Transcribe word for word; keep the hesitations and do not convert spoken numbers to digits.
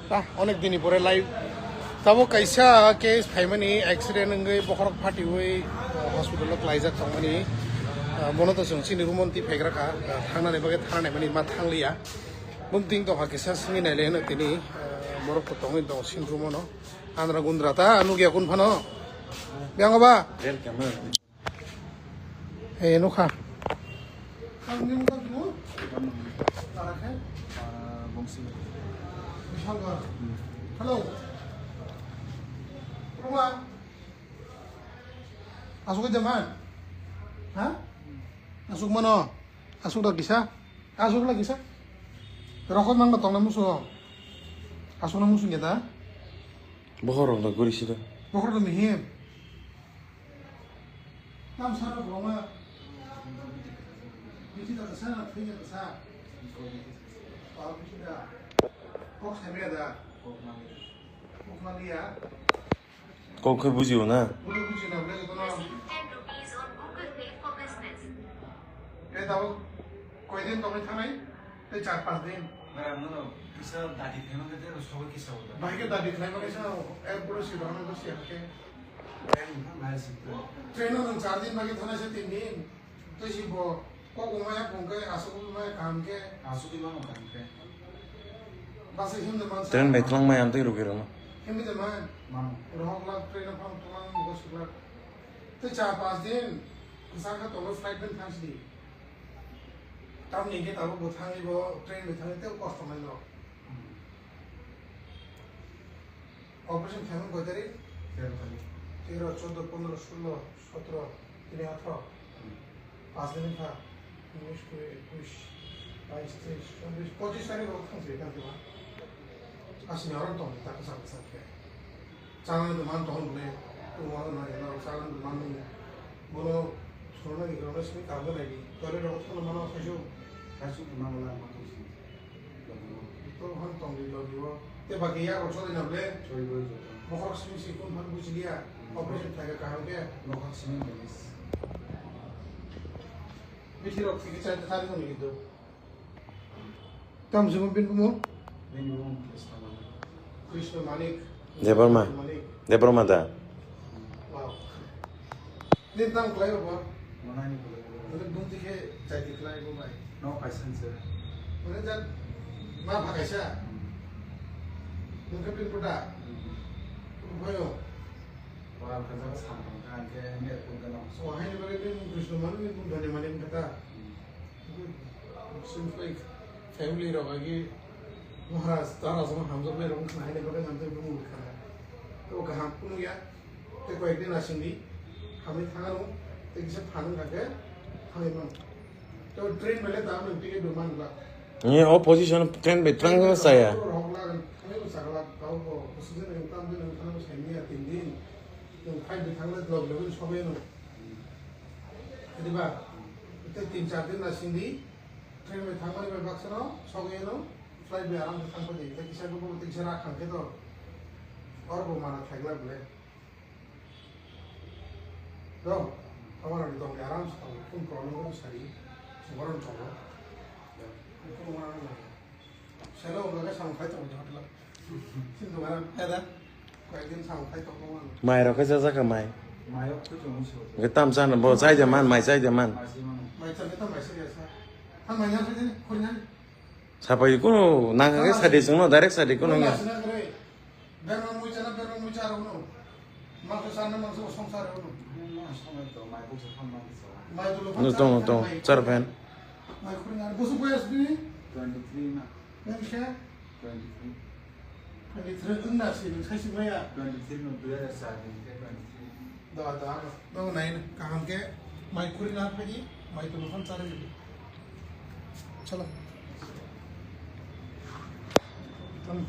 Ah, onek dini pore live. Tabo kaisa case phaimani accident wngwi bokhorok phatiwi, ah, hospital o klaijak tongmani. Ah, bono to chwng chini room o twi phaigra kha, ah, thangnani bagwi thangnani mani ma thangliya. Bumting tongkha kisa swngwi naile hwno tini, ah, borok to tongwi tongo chini room o no. Andra gundra ta nukya kun phano. Biango ba? Welcome. Eh, nukha. Ang ni mukha dulu. Para khe? Para bongsi. Bishalgarh. Hello. Ruma. Asuk aja man. Ha? Asuk mano. Asuk da kisa. Asuk la kisa. Rokot mang tong na musu. Asuk na musu ngeda. Bohor rok da guri sida. Bohor da mihim. Tam sara boma. Bichi da sa, thai da sa. Kok bichi da. Kok samya da. Kok mangya. Kok mangya. Kok khe bujio na. Bujio, bujio na, bujio na. Ten rupees on Google Pay for business. Eh, tabo. Koi din tongwi thanai? Tei char panch din. Bara, no, no, kisa dati khaima khe tei sobo kisa uda. Bahai khe dati khaima khe sa, ek boro si bahai khe si hakhe. Bahai wngkha nai si. Train no nwng char din bagwi thanai se tin din. Tei si bo kok wngmaya bung khe aswk wngmaya kaham khe. Aswk wngmaya kaham khe. Basa himde man sa. Train bai twlangmaya ang tei rwgwi rwma. Himde man. Mano. Rohok lak train no phang twlang bo swk lak. Tei char panch din. Kwchang khe tolo flight bai thang sidi. Tamni hwnkhe tabuk bo thangwi bo train bai thangwi tei kosto nai no. Operation khaimani koi tarik? Tero tarik. Tero, choudo, pondro, solo, sotro, tini athro. Hmm. Panch din kha. Unis, kuri, ekush, bais, teis, chobbish, pochish tarik rok thang se kan tuma. Asini oro tong ta kasa kasa khe. Chana ni man tong bole. Tu ma na ya na chana ni man ni. Bono chona ni rona sini ka bole ni. Tore rok thang mano khaisu. Khaisu ni man la ma tu si. To han tong di lo di wo. Te baki ya ro chori na ble. Chori bo joto. Bokhorok simi si kun han buji liya. Hmm. Operation thai ka kaham ke. Bokhorok simi benis. Bithi rok thik chai ta thari tong di do. Tam simo bin bumo? Bin bumo Krishna Manik. Krishna Manik. Debbarma. Manik. Debbarma da. Wow. Din tam klai ba? Manani klai ba? Mane bung tikhe chai di klai bo bai. No kaisan se. Mane jan ma bhagaisa. Hmm. Bung ke bin puta. Hmm. Bung bhayo. Wal ka jaga samrang ka angke me pun ka no. So hai ni bagwi bin Krishna Manik bin bung dhani mani kata. Hmm. Seems like family rok agi Maharaj, Tarasong hamjaknai rok wngkha, haini bagwi hamjaknai wngkha. To kaham kunu ya, tei koyek din asing di, hamwi thang ano, tei kisa phan wngkha khe, hamwi mano. To train bele ta nwng ticket bo man ba. Ni o position train bai twlang saya. Rok la, thangwi bo sakla, tao bo, kusu din nwng tam din nwng thang bo sai miya tin din, nwng flight bai thang le log log sobai nwng. Diba? Tei tin char din asing di, train bai thangmani bai baksa no sogwi no flight bai aram se thang phai di. Tei kisa buphang tei kisa rak thang khe to oro bo mana thai glak bole. Do, amar ni dong aram se thang phone call no sari. Sumaron cholo. Selo wngkha khe samung khai tongo hotel o. Chini dogano phai da. Koyekdin samung khai tongo ang. Mai rok khe chajak kha mai. Mai rok khe tongo se. Hwnkhe tam chana bo chai de man, mai chai de man. Mai se mano. Mai chai de tam mai se ya sa. Ha mai ya phai de, khori na. Sapai kuno nang khe sadi chwngno direct sadi kuno ya. Berma mui chana, berma mui chara uno. Mangso sana, mangso song chara uno. Mai dulu no tongo, tongo, char pen. Mai khuri na, busu boyas bini? Twenty three na. Nang khe? Twenty three. Twenty three wng na si, nang sai si maya? Twenty three no, dui hajar char ni khe twenty three. Da, da, no, nai na, kaham khe, mai khuri na phai di, mai tulu phan chara di. Chalo. Tam.